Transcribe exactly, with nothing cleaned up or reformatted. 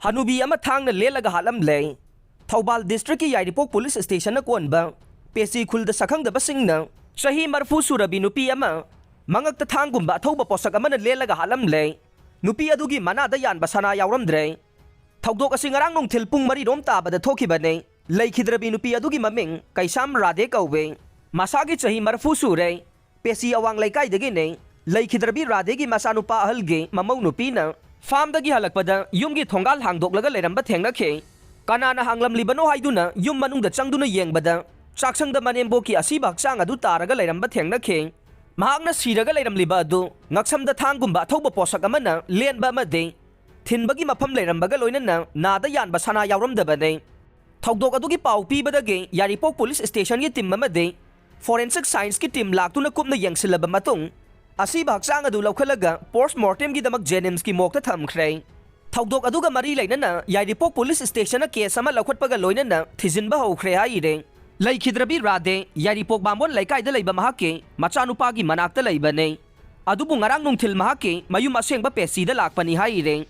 ꯍꯅꯨꯕꯤ ꯑꯃ ꯊꯥꯡꯅ ꯂꯦꯜꯂꯒ ꯍꯥꯠꯂꯝꯂꯦ꯫ ꯊꯧꯕꯥꯜ district ꯀꯤ ꯌꯥꯏꯔꯤꯄꯣꯛ police station ꯅ ꯀꯣꯟꯕ ꯄꯦꯁꯤ ꯈꯨꯜꯗ ꯁꯛꯈꯪꯗꯕꯁꯤꯡꯅ ꯆꯍꯤ ꯃꯔꯐꯨ ꯁꯨꯔꯕꯤ ꯅꯨꯄꯤ ꯑꯃ ꯃꯉꯛꯇ ꯊꯥꯡꯒꯨꯝꯕ ꯑꯊꯧꯕ ꯄꯣꯠꯁꯛ ꯑꯃꯅ ꯂꯦꯜꯂꯒ ꯍꯥꯠꯂꯝꯂꯦ꯫ ꯅꯨꯄꯤ ꯑꯗꯨꯒꯤ ꯃꯅꯥꯗ ꯌꯥꯟꯕ ꯁꯅꯥ ꯌꯥꯎꯔꯝꯗ꯭ꯔꯦ꯫ ꯊꯧꯗꯣꯛ ꯑꯁꯤ ꯉꯔꯥꯡ ꯅꯨꯡꯊꯤꯜ ꯄꯨꯡ ꯃꯔꯤ ꯔꯣꯝ ꯇꯥꯕꯗ ꯊꯣꯛꯈꯤꯕꯅꯤ꯫ ꯂꯩꯈꯤꯗ꯭ꯔꯕꯤ ꯅꯨꯄꯤ ꯑꯗꯨꯒꯤ ꯃꯃꯤꯡ ꯀꯩꯁꯥꯝ ꯔꯥꯙꯦ ꯀꯧꯋꯦ꯫ ꯃꯁꯥꯒꯤ ꯆꯍꯤ ꯃꯔꯐꯨ ꯁꯨꯔꯦ꯫ ꯄꯦꯁꯤ ꯑꯋꯥꯡ ꯂꯩꯀꯥꯏꯗꯒꯤꯅꯦ꯫ ꯂꯩꯈꯤꯗ꯭ꯔꯕꯤ ꯔꯥꯙꯦꯒꯤ ꯃꯆꯥꯅꯨꯄꯥ ꯑꯍꯜꯒꯤ ꯃꯃꯧ ꯅꯨꯄꯤꯅ farm ꯗꯒꯤ ꯍꯜꯂꯛꯄꯗ ꯌꯨꯝꯒꯤ ꯊꯣꯡꯒꯥꯜ ꯍꯥꯡꯗꯣꯛꯂꯒ ꯂꯩꯔꯝꯕ ꯊꯦꯡꯅꯈꯤ꯫ ꯀꯅꯥꯅ ꯍꯥꯡꯂꯝꯂꯤꯕꯅꯣ ꯍꯥꯏꯗꯨꯅ ꯌꯨꯝ ꯃꯅꯨꯡꯗ ꯆꯪꯗꯨꯅ ꯌꯦꯡꯕꯗ ꯆꯥꯛꯁꯪꯗ ꯃꯅꯦꯝꯕꯣꯛꯀꯤ ꯑꯁꯤꯕ ꯍꯛꯆꯥꯡ ꯑꯗꯨ ꯇꯥꯔꯒ ꯂꯩꯔꯝꯕ ꯊꯦꯡꯅꯈꯤ꯫ ꯃꯍꯥꯛꯅ ꯁꯤꯔꯒ ꯂꯩꯔꯝꯂꯤꯕ ꯑꯗꯨ ꯉꯛꯁꯝꯗ ꯊꯥꯡꯒꯨꯝꯕ ꯑꯊꯧꯕ ꯄꯣꯠꯁꯛ ꯑꯃꯅ ꯂꯦꯟꯕ ꯑꯃꯗꯤ ꯊꯤꯟꯕꯒꯤ ꯃꯐꯝ ꯂꯩꯔꯝꯕꯒ ꯂꯣꯏꯅꯅ ꯅꯥꯗ ꯌꯥꯟꯕ ꯁꯅꯥ ꯌꯥꯎꯔꯝꯗꯕꯅꯤ꯫ ꯊꯧꯗꯣꯛ ꯑꯗꯨꯒꯤ ꯄꯥꯎ ꯄꯤꯕꯗꯒꯤ ꯌꯥꯏꯔꯤꯄꯣꯛ police station ꯒꯤ team ꯑꯃꯗꯤ forensic science ꯀꯤ team ꯂꯥꯛꯇꯨꯅ ꯀꯨꯞꯅ ꯌꯦꯡꯁꯤꯜꯂꯕ ꯃꯇꯨꯡ, ꯑꯁꯤꯕ ꯍꯛꯆꯥꯡ ꯑꯗꯨ ꯂꯧꯈꯠꯂꯒ post mortem ꯒꯤꯗꯃꯛ JNIMS ꯀꯤ morgue ꯇ ꯊꯝꯈ꯭ꯔꯦ꯫ ꯊꯧꯗꯣꯛ ꯑꯗꯨꯒ ꯃꯔꯤ ꯂꯩꯅꯅ ꯌꯥꯏꯔꯤꯄꯣꯛ police station ꯅ case ꯑꯃ ꯂꯧꯈꯠꯄꯒ ꯂꯣꯏꯅꯅ ꯊꯤꯖꯤꯟꯕ ꯍꯧꯈ꯭ꯔꯦ ꯍꯥꯏꯔꯦ꯫ ꯂꯩꯈꯤꯗ꯭ꯔꯕꯤ ꯔꯥꯙꯦ ꯌꯥꯏꯔꯤꯄꯣꯛ ꯕꯥꯃꯣꯟ ꯂꯩꯀꯥꯏꯗ ꯂꯩꯕ ꯃꯍꯥꯛꯀꯤ ꯃꯆꯥꯅꯨꯄꯥꯒꯤ ꯃꯅꯥꯛꯇ ꯂꯩꯕꯅꯦ꯫ ꯑꯗꯨꯕꯨ ꯉꯔꯥꯡ ꯅꯨꯡꯊꯤꯜ ꯃꯍꯥꯛꯀꯤ ꯃꯌꯨꯝ ꯑꯁꯦꯡꯕ ꯄꯦꯁꯤꯗ ꯂꯥꯛꯄꯅꯤ ꯍꯥꯏꯔꯦ꯫